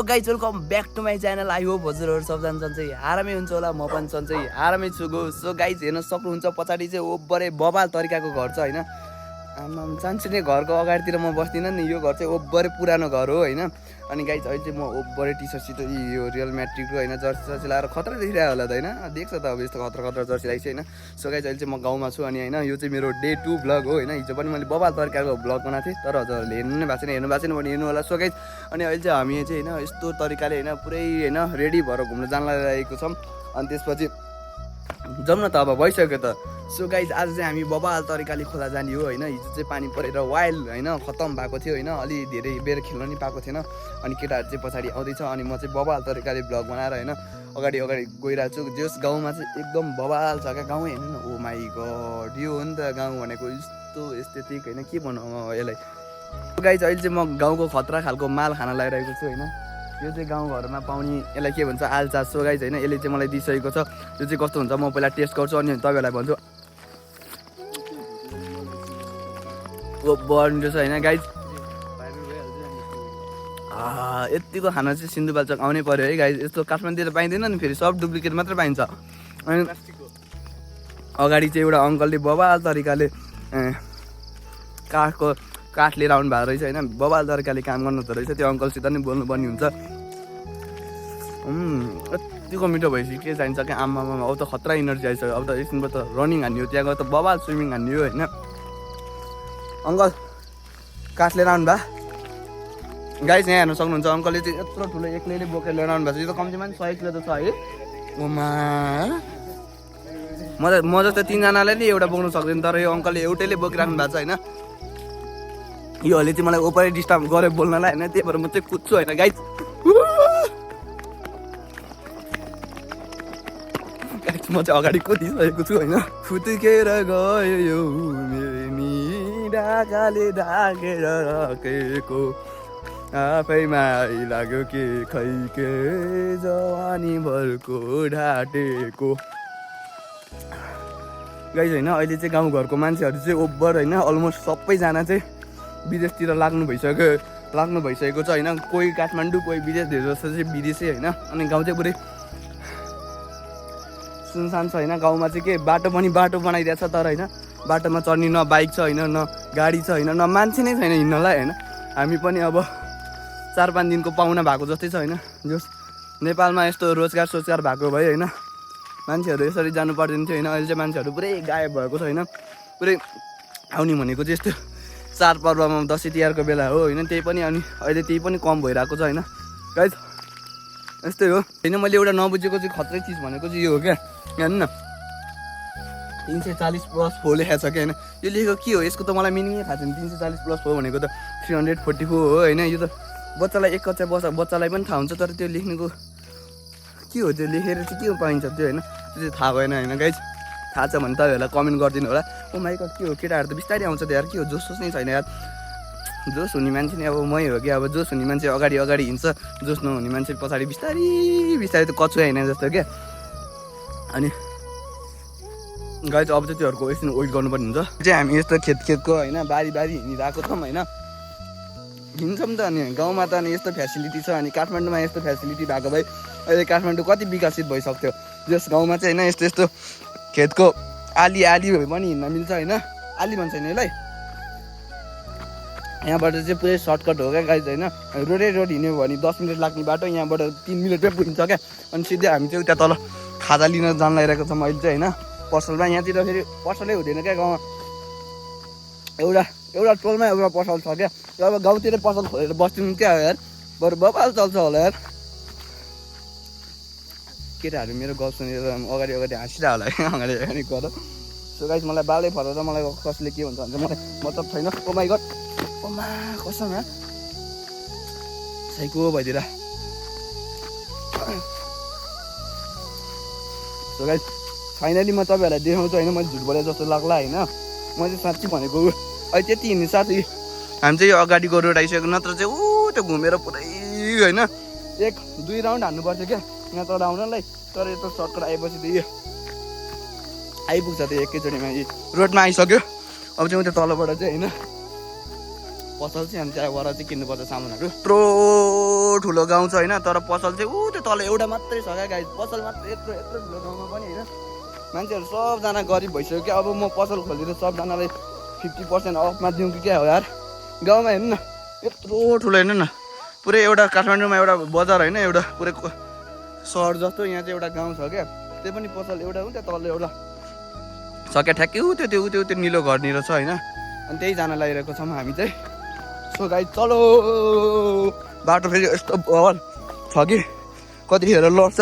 So guys welcome back to my channel. I hope हजुरहरू सबजना सन्चै आरामै हुन्छ होला, म पनि सन्चै आरामै छु गो। सो गाइज हेर्न सक्नुहुन्छ पछाडि चाहिँ ओब्बरै बबाल तरिकाको घर छ होइन। आमा सानसानै घरको अगाडितिर म बस्दिनँ नि, यो घर चाहिँ ओब्बरै पुरानो घर हो होइन। अनि गाइज अहिले चाहिँ म ओब्बरै टी सर्टसित यो रियल म्याट्रिकको होइन जर्सी सर्सी लगाएर खतरा देखिरहेको होला त होइन, देख्छ त अब यस्तो खतरा खतरा जर्सी लगाइछ होइन। सो गाइज अहिले चाहिँ म गाउँमा छु अनि होइन यो चाहिँ मेरो डे 2 भ्लग हो होइन। हिजो पनि मैले बबाल तरिकाको भ्लग बनाएको थिएँ तर हजुरहरूले हेर्नु नै भएको छैन भने हेर्नु होला। सो गाइज अनि अहिले चाहिँ हामी चाहिँ होइन यस्तो तरिकाले होइन पुरै होइन रेडी भएर घुम्न जान लागेको छौँ। अनि त्यसपछि जाउँ न त, अब भइसक्यो त। सो गाइज आज चाहिँ हामी बबाल तरिकाले खोला जाने हो होइन। हिजो चाहिँ पानी परेर वाइल्ड होइन खत्तम भएको थियो होइन, अलि धेरै बेर खेल्न नि पाएको थिएन। अनि केटाहरू चाहिँ पछाडि आउँदैछ अनि म चाहिँ बबाल तरिकाले भ्लग बनाएर होइन अगाडि गइरहेको छु। जस गाउँमा चाहिँ एकदम बबाल छ क्या गाउँ हेर्नु न। ओ माई गड, यो हो नि त गाउँ भनेको, यस्तो एस्थेटिक होइन, के भनौँ यसलाई। गाइज अहिले चाहिँ म गाउँको खतरा खालको माल खाना लगाइरहेको छु होइन। यो चाहिँ गाउँघरमा पाउने यसलाई के भन्छ आल्चा। सो गाइज होइन यसले चाहिँ मलाई दिइसकेको छ। यो चाहिँ कस्तो हुन्छ म पहिला टेस्ट गर्छु अनि तपाईँहरूलाई भन्छु। बन्द छ होइन गाइज। यतिको खाना चाहिँ सिन्धुपाल्चोक आउनै पर्यो है गाइज। यस्तो काठमाडौँतिर पाइँदैन नि, फेरि सब डुप्लिकेट मात्र पाइन्छ। अनि अगाडि चाहिँ एउटा अङ्कलले बबाल तरिकाले काठ लिएर आउनु भएको रहेछ होइन। बबाल तरिकाले काम गर्नु हुँदो रहेछ, त्यो अङ्कलसित नै बोल्नुपर्ने हुन्छ। यतिको मिठो भएपछि के चाहिन्छ क्या, आमामा अब त खतरा इनर्जी आइसक्यो। अब त एकछिनबाट त रनिङ हान्ने हो, त्यहाँ गएर त बबाल स्विमिङ हान्ने हो होइन। अङ्कल काठ लिएर आउनु भयो गाइज, यहाँ हेर्नु सक्नुहुन्छ अङ्कलले चाहिँ यत्रो ठुलो एक्लैले बोकेर लिएर आउनु भएको छ। यो त कम्तीमा पनि 100 किलो त छ है। ओमा म जस्तो 3 जनाले नि एउटा बोक्नु सक्दैन, तर यो अङ्कलले एउटैले बोकिराख्नु भएको छ होइन। योहरूले चाहिँ मलाई ओपरै डिस्टर्ब गऱ्यो बोल्नलाई होइन, त्यही भएर म चाहिँ कुद्छु होइन गाइज। म चाहिँ अगाडि कुदिसकेको छु होइन। फुत्केर गयो यो मेरो ढाकाले ढाकेर राखेको, आफैमा लाग्यो के खै के जवानी भरको ढाटेको। गाइज होइन अहिले चाहिँ गाउँघरको मान्छेहरू चाहिँ ओभर होइन अलमोस्ट सबैजना चाहिँ विदेशतिर लाग्नु भइसकेको छ होइन। कोही काठमाडौँ कोही विदेश, धेरै जस्तो चाहिँ विदेशै होइन। अनि गाउँ चाहिँ पुरै सुनसान छ होइन। गाउँमा चाहिँ के बाटो बनाइदिएको छ, तर होइन बाटोमा चढ्ने न बाइक छ होइन, न गाडी छ होइन, न मान्छे नै छैन हिँड्नलाई होइन। हामी पनि अब 4-5 दिनको पाहुना भएको जस्तै छ होइन। जस नेपालमा यस्तो रोजगार भएको भए होइन मान्छेहरू यसरी जानु पर्दैन थियो होइन। अहिले चाहिँ मान्छेहरू पुरै गायब भएको छ होइन। पुरै आउने भनेको चाहिँ यस्तो चाडपर्वमा दसैँ तिहारको बेला हो होइन, त्यही पनि अनि अहिले त्यही पनि कम भइरहेको छ होइन गाइज। यस्तै हो होइन। मैले एउटा नबुझेको चाहिँ खत्रै चिज भनेको चाहिँ यो हो क्या, हेर्नु न 340 प्लस फो लेखाएको छ क्या होइन। यो लेखेको के हो यसको त मलाई मिनिङै थाहा छैन। 340 प्लस फो भनेको त 344 हो होइन। यो त बच्चालाई एक कक्षा बच्चालाई पनि थाहा हुन्छ, तर त्यो लेख्नेको के हो, त्यो लेखेर चाहिँ के पाइन्छ त्यो होइन, त्यो चाहिँ थाहा भएन होइन गाइज। थाहा छ भने तपाईँहरूलाई कमेन्ट गरिदिनु होला। ओ माइ गड के हो, केटाहरू त बिस्तारै आउँछ त यार, के हो जोस नै छैन यार। जोस हुने मान्छे नि अब मै हो कि, अब जोस हुने मान्छे अगाडि हिँड्छ, जोस नहुने मान्छे पछाडि बिस्तारै त कचुवा होइन जस्तो क्या। अनि गाइज अब चाहिँ त्योहरूको एकछिन वेट गर्नुपर्ने हुन्छ। चाहिँ हामी यस्तो खेतको होइन बारी हिँडिरहेको छौँ होइन। हिँड्छौँ त अनि गाउँमा त अनि यस्तो फेसिलिटी छ, अनि काठमाडौँमा यस्तो फेसिलिटी भएको भए अहिले काठमाडौँ कति विकसित भइसक्थ्यो। जस गाउँमा चाहिँ होइन यस्तो खेतको आली पनि हिँड्न मिल्छ होइन। आली भन्छ नि यसलाई। यहाँबाट चाहिँ पुरै सर्टकट हो क्या गाइज होइन। रोड हिँड्यो भने 10 मिनट लाग्ने बाटो यहाँबाट 3 मिनटमै पुगिन्छ क्या। अनि सिधै हामी चाहिँ उता तल खाजा लिन जान लागिरहेको छौँ अहिले चाहिँ होइन पसलमा। यहाँतिर फेरि पसलै हुँदैन क्या गाउँमा, एउटा टोलमा एउटा पसल छ क्या। अब गाउँतिर पसल खोलेर बस्दिनु क्या यार, बरु बबाल चल्छ होला यार। केटाहरू मेरो गफ सुनेर अगाडि हाँसिरह होला है अगाडि गर। सो गाइज मलाई बालै फरेर मलाई कसले के हुन्छ भने मलाई मतलब छैन। ओ माइ गड, ओमा कसम यार साइको भइदिएर। सो गाइज फाइनली म तपाईँहरूलाई देखाउँछु होइन, मैले झुट बोले जस्तो लाग्ला होइन। म चाहिँ साँच्ची भनेको अहिले त्यति हिँड्ने साथी हामी चाहिँ यो अगाडिको रोड आइसक्यो, नत्र चाहिँ त्यो घुमेर पुरै होइन 1-2 राउन्ड हान्नुपर्छ क्या यहाँ तल आउनलाई। तर यस्तो सर्टकट आएपछि त यो आइपुग्छ त एकैचोटिमा, रोडमा आइसक्यो। अब चाहिँ उता तलबाट चाहिँ होइन पसल चाहिँ अनि त्यहाँबाट चाहिँ किन्नुपर्छ सामानहरू। यत्रो ठुलो गाउँ छ होइन, तर पसल चाहिँ त्यो तल एउटा मात्रै छ क्या गाइस। पसल मात्रै यत्रो यत्रो ठुलो गाउँमा पनि होइन मान्छेहरू सबजना गरिब भइसक्यो क्या। अब म पसल खोलेर सबजनालाई 50% अफमा दिउँ कि क्या हो यार। गाउँमा हेर्नु न यत्रो ठुलो हेर्नु न, पुरै एउटा काठमाडौँमा एउटा बजार होइन, एउटा पुरै सहर जस्तो यहाँ चाहिँ एउटा गाउँ छ क्या। त्यो पनि पसल एउटा हो, त्यहाँ तल एउटा छ क्या ठ्याक्कै त्यो निलो घरनिर छ होइन। अनि त्यही जान लागिरहेको छौँ हामी चाहिँ। सो गाइस चलो, बाटो फेरि यस्तो बवाल छ कि कतिखेर लड्छ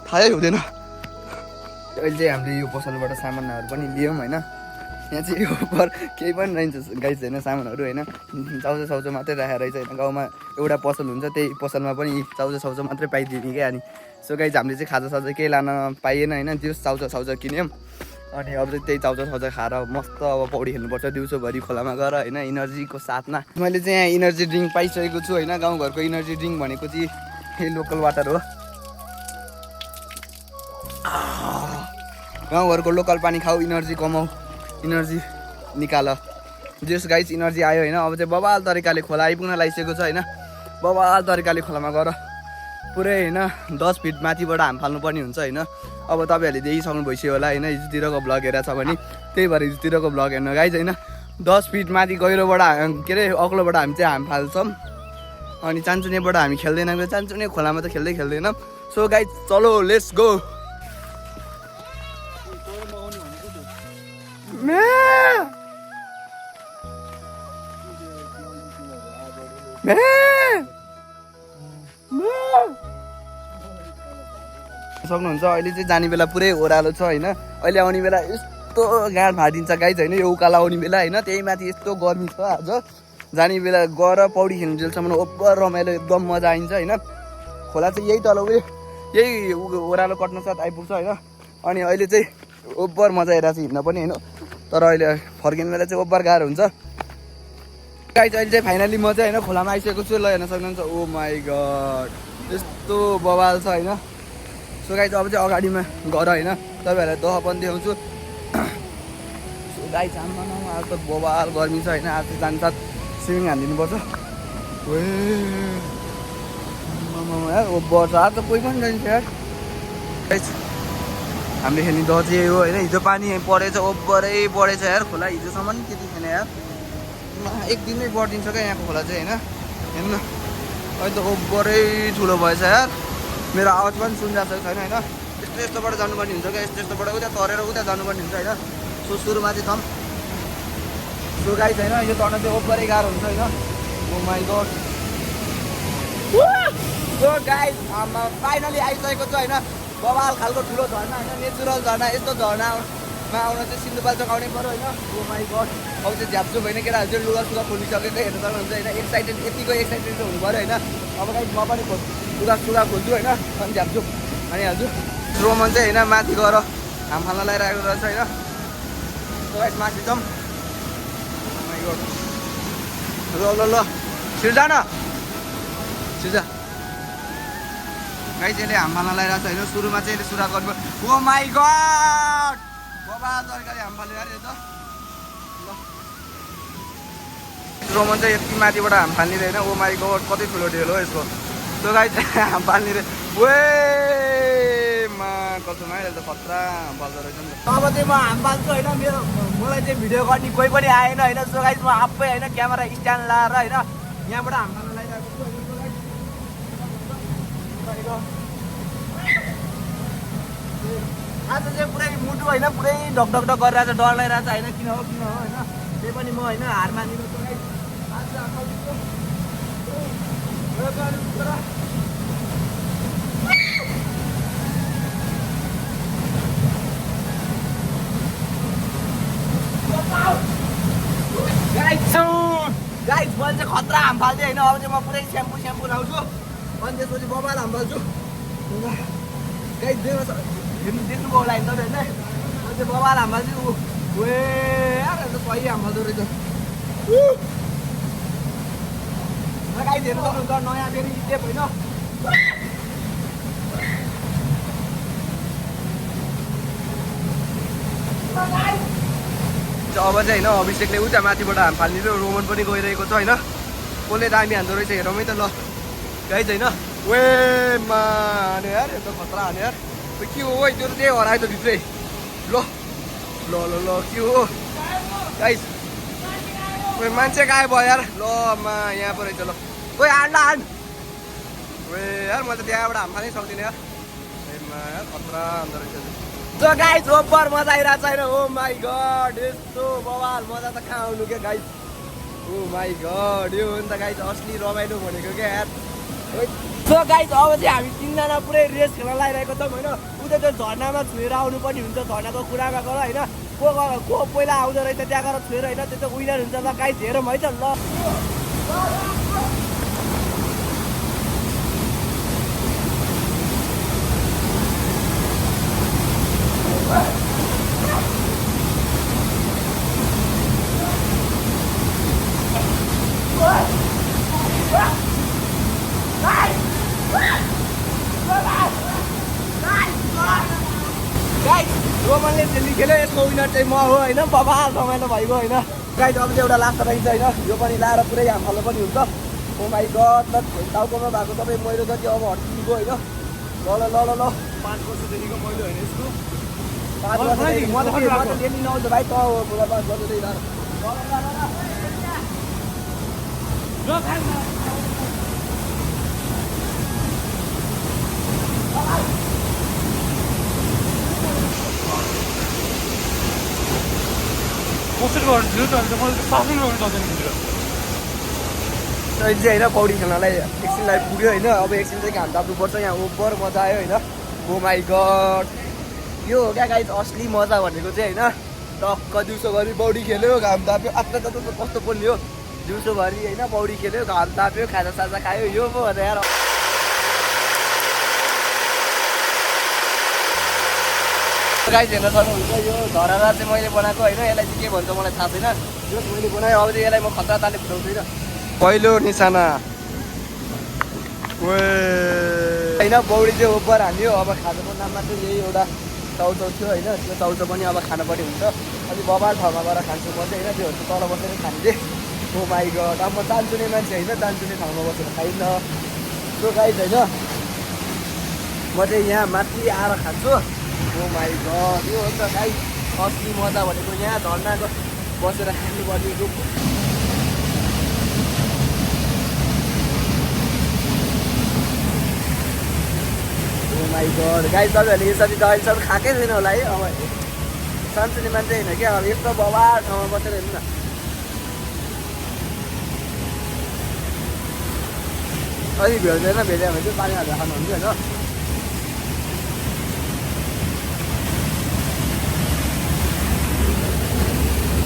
थाहै हुँदैन। अहिले चाहिँ हामीले यो पसलबाट सामानहरू पनि लियौँ होइन। यहाँ चाहिँ यो पर केही पनि रहन्छ गाइस होइन, सामानहरू होइन, चाउचाउ मात्रै राखेर रहेछ होइन। गाउँमा एउटा पसल हुन्छ, त्यही पसलमा पनि चाउचाउ मात्रै पाइदिने क्या। अनि सो गाइस हामीले चाहिँ खाजासाजा केही लान पाइएन होइन, त्यो चाउचाउ किन्यौँ। अनि अब चाहिँ त्यही चाउचाउ खाएर मस्त अब पौडी खेल्नुपर्छ दिउँसोभरि खोलामा गएर होइन, इनर्जीको साथमा। मैले चाहिँ यहाँ इनर्जी ड्रिङ्क पाइसकेको छु होइन। गाउँघरको इनर्जी ड्रिङ्क भनेको चाहिँ यही लोकल वाटर हो। गाउँघरको लोकल पानी खाऊ, इनर्जी कमाऊ, इनर्जी निकाल। जस गाइस इनर्जी आयो होइन। अब चाहिँ बबाल तरिकाले खोला आइपुग्न लागिसकेको छ होइन। बबाल तरिकाले खोलामा गएर पुरै होइन 10 फिट माथिबाट हाम फाल्नुपर्ने हुन्छ होइन। अब तपाईँहरूले देखिसक्नु भइसक्यो होला होइन, हिजोतिरको भ्लग हेरेको छ भने, त्यही भएर हिजोतिरको भ्लग हेर्नु गाइस होइन। 10 फिट माथि गहिरोबाट के अरे अग्लोबाट हामी चाहिँ हाम फाल्छौँ। अनि चान्चुनेबाट हामी खेल्दैनौँ, चान्चुने खोलामा त खेल्दैनौँ। सो गाइस चलो लेट्स गो। सक्नुहुन्छ अहिले चाहिँ जाने बेला पुरै ओह्रालो छ होइन। अहिले आउने बेला यस्तो गाड फाटिन्छ गाइस होइन, यो उकालो आउने बेला होइन। त्यही माथि यस्तो गर्मी छ आज। जाने बेला गएर पौडी खेल्नु जेलसम्म ओभर रमाइलो एकदम मजा आइन्छ होइन। खोला चाहिँ यही तल यही ओह्रालो कट्न साथ आइपुग्छ होइन। अनि अहिले चाहिँ ओभर मजा आइरहेको छ हिँड्न पनि होइन, तर अहिले फर्किने बेला चाहिँ ओभर गाह्रो हुन्छ गाइस। अहिले चाहिँ फाइनली म चाहिँ होइन खोलामा आइसकेको छु। ल हेर्न सक्नुहुन्छ, ओ माई गड यस्तो बवाल छ होइन। सो गाइस अब चाहिँ अगाडिमा गएर होइन तपाईँहरूलाई दह पनि देखाउँछु। सो गाइस आमा आज त बवाल गर्मी छ होइन। आज चाहिँ जानु साथ स्विमिङ हानिदिनुपर्छ। यार ओभर छ आज त, कोही पनि जान्छ यार। गाइस हामीले खेल्ने दह चाहिँ यही हो होइन। हिजो पानी परेछ, ओभरै बढेछ यार खोला। हिजोसम्म नि त्यति थिएन यार, एक दिनै बढिदिन्छ क्या यहाँको खोला चाहिँ होइन। हेर्नु न अहिले त ओभरै ठुलो भएछ यार। मेरो आवाज पनि सुनिरहेको छैन होइन। यस्तोबाट जानुपर्ने हुन्छ क्या, यस्तोबाट उता तरेर उता जानुपर्ने हुन्छ होइन। सो सुरुमा चाहिँ थम सो गाइस होइन, यो तर्न चाहिँ ओभरै गाह्रो हुन्छ होइन। ओ माई गड सो गाइस आमा फाइनली आइसकेको छु होइन। बवाल खालको ठुलो झर्ना होइन, नेचुरल झर्ना। यस्तो झर्नामा आउन चाहिँ सिन्धुपाल चकाउनै पऱ्यो होइन। ओ माई गड अब चाहिँ झ्याप्छु होइन, केटाहरू चाहिँ लुगा खोलिसकेको हेर्नु सक्नुहुन्छ होइन। एक्साइटेड यतिको एक्साइटेड हुनु पऱ्यो होइन। अब गाइस म पनि लुगा खोज्छु होइन, अनि झ्याप्छु अनि हाल्छु। रोमन चाहिँ होइन माथि गएर हाम फाल्न लगाइरहेको रहेछ होइन। गाइस माथि जाउँ। ल छिर्जा न, छिर्जा गाइस। यसले हाम फाल्न लगाइरहेको छ होइन। सुरुमा चाहिँ यसले सुरुवात गर्नु। ओ माई गड बाबा तरिकाले हाम फाल्यो यार यो त। ल रोमन चाहिँ यति माथिबाट हाम फाल्ने होइन। ओ माई गड कति ठुलो डेल हो यसको। सो गाइस हाम फाल्ने रे मा कसम है, त खतरा हाम फाल्दो रहेछ नि त। अब चाहिँ म हाम फाल्छु होइन। मलाई चाहिँ भिडियो गर्ने कोही पनि आएन होइन। सो गाइस म आफै होइन क्यामेरा स्ट्यान्ड लाएर होइन यहाँबाट हाम फाल्न लागिरहेको छु। आज चाहिँ पुरै मुटु होइन पुरै ढकढक गरिरहेको छ, डर लागिरहेको छ होइन। किन हो होइन, त्यही पनि म होइन हार मानिरहेको छु। गाइस मैले चाहिँ खतरा हाम फाल्थेँ होइन। अब चाहिँ म पुरै स्याम्पू लाउँछु अनि त्यसपछि बबाल हाम फाल्छु गाइस। देख्नुभयो होला नि तपाईँहरूले, म चाहिँ बबाल हाम फाल्छु। यार त सही हाम फाल्दो रहेछ गाइस। हेर्नु सक्नुहुन्छ नयाँ फेरि स्टेप होइन। गाइज अब चाहिँ होइन अभिषेकले उता माथिबाट हाम फाल्ने रोमन पनि गइरहेको छ होइन कसले दामी हान्दो रहेछ हेरौँ है त ल गाइज होइन वे हाने यार यो त खतरा हाने यार के हो है त्यो त त्यही हरायो त भित्रै ल ल ल ल के हो गाइज मान्छे गायब भयो यार ल यहाँ पो रहेछ ल ओइ हान्ला हान वे यार म त त्यहाँबाट हाम फाल्नै सक्दिनँ यार यार खतरा हान्दो रहेछ So guys, ओभर मजा आइरहेको छैन ओ माई गड यस्तो बवाल मजा त कहाँ आउनु क्या गाइज ओ माई गड यो हो नि त गाइज असली रमाइलो भनेको क्या यार सो गाइज अब चाहिँ हामी तिनजना पुरै रेस खेल्न लागिरहेको छौँ होइन उता त्यो झर्नामा छुएर आउनु पनि हुन्छ झर्नाको कुरामा गर होइन को पहिला आउँदो रहेछ त्यहाँ गएर छुएर होइन त्यो त विनर हुन्छ ल गाइज हेरौँ है त ल रोमनले चाहिँ खेल्यो यसको विनर चाहिँ म हो होइन बबाल रमाइलो भइगयो होइन गाइज अब चाहिँ एउटा लास्ट रहेछ होइन यो पनि लाएर पुरै हामफालो पनि हुन्छ ओ माई गड ल टाउकोमा भएको तपाईँ मैलो जति अब हटिदिएको होइन ल ल ल ल 5 वर्षदेखिको मैले होइन यसको 5 वर्षदेखि म त डेली नआउँछु भाइ त हो पुरा 5 वर्षदेखि कसरी गर्नु त अन्त मैले सासै गर्नु सक्दैन चाहिँ होइन पौडी खेल्नलाई एकछिनलाई पुग्यो होइन अब एकछिन चाहिँ घाम ताप्नुपर्छ यहाँ ओभर मजा आयो होइन ओ माई गड यो हो क्या गाइज असली मजा भनेको चाहिँ होइन टक्क दिउँसोभरि पौडी खेल्यो घाम ताप्यो आफ्नो त कस्तो पोल्यो दिउँसोभरि होइन पौडी खेल्यो घाम ताप्यो खाजा साजा खायो यो पो भनेर यार गाइज हेर्न सक्नुहुन्छ यो धरारा चाहिँ मैले बनाएको होइन यसलाई चाहिँ के भन्छ मलाई थाहा छैन यो मैले बनाएँ अब चाहिँ यसलाई म खतरा तालले फुटाउँदैन पहिलो निशाना होइन पौडी चाहिँ ओभर हान्यो अब खाजाको नाममा चाहिँ यही एउटा चाउचाउ थियो होइन त्यो चाउचाउ पनि अब खानुपर्ने हुन्छ अलिक बबाल ठाउँमा गएर खान्छु म चाहिँ होइन त्योहरू चाहिँ तल बसेर खान्थे ओ माई गड अब म चान्चुने मान्छे होइन चान्चुने ठाउँमा बसेर खाइन्न त्यो गाइज होइन म चाहिँ यहाँ माथि आएर खान्छु ओ माई गड यो हो नि त गाइज असली मजा भनेको यहाँ झर्नाको बसेर खानुपर्ने रुख माई गड गाइज तपाईँहरूले यसरी त अहिलेसम्म खाएकै छैन होला है अब सानसानो मान्छे होइन क्या अब यस्तो बबाल ठाउँमा बसेर हेर्नु न अलिक भेट्दैन भेट्यो भने चाहिँ पानी हालेर खानुहुन्छ होइन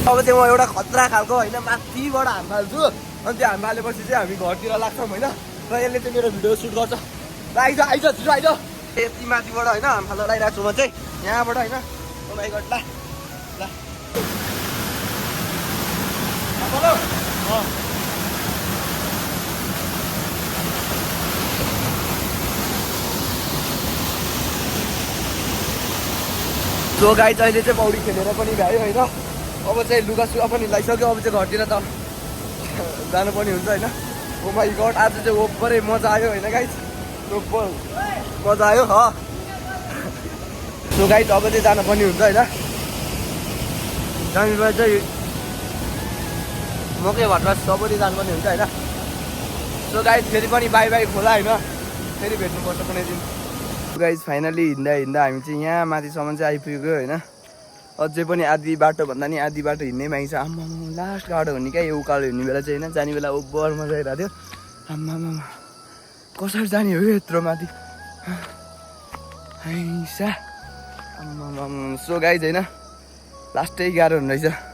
अब चाहिँ म एउटा खतरा खालको होइन माथिबाट हाम फाल्छु अनि त्यो हाम फालेपछि चाहिँ हामी घरतिर लाग्छौँ होइन र यसले चाहिँ मेरो भिडियो सुट गर्छ र आइज आइज छिटो आइज यति माथिबाट होइन हाम फाल्न लगाइरहेको छु म चाहिँ यहाँबाट होइन ओ माई गड ल सो गाइज अहिले चाहिँ पौडी खेलेर पनि भ्यायो होइन अब चाहिँ लुगा सुगा पनि लगाइसक्यो अब चाहिँ घरतिर त जानुपर्ने हुन्छ होइन ओ माई गड आज चाहिँ ओभरै मजा आयो होइन गाइज ओभर मजा आयो ह सो गाइज अब चाहिँ जानुपर्ने हुन्छ होइन जानेमा चाहिँ मकै भट्टा सबैले जानुपर्ने हुन्छ होइन सो गाइज फेरि पनि बाई बाई खोला होइन फेरि भेट्नुपर्छ कुनै दिन गाइज फाइनली हिँड्दा हिँड्दा हामी चाहिँ यहाँ माथिसम्म चाहिँ आइपुग्यो होइन अझै पनि आधी बाटो भन्दा नि आधी बाटो हिँड्नै मागिन्छ आम्मा लास्ट गाडो हुने क्या यो उकालो हिँड्ने बेला चाहिँ होइन जाने बेला ओभर मजा आइरहेको थियो आम्मा कसरी जाने हो यत्रो माथि आइसा आम्मा सो गाइज होइन लास्टै गाह्रो हुने रहेछ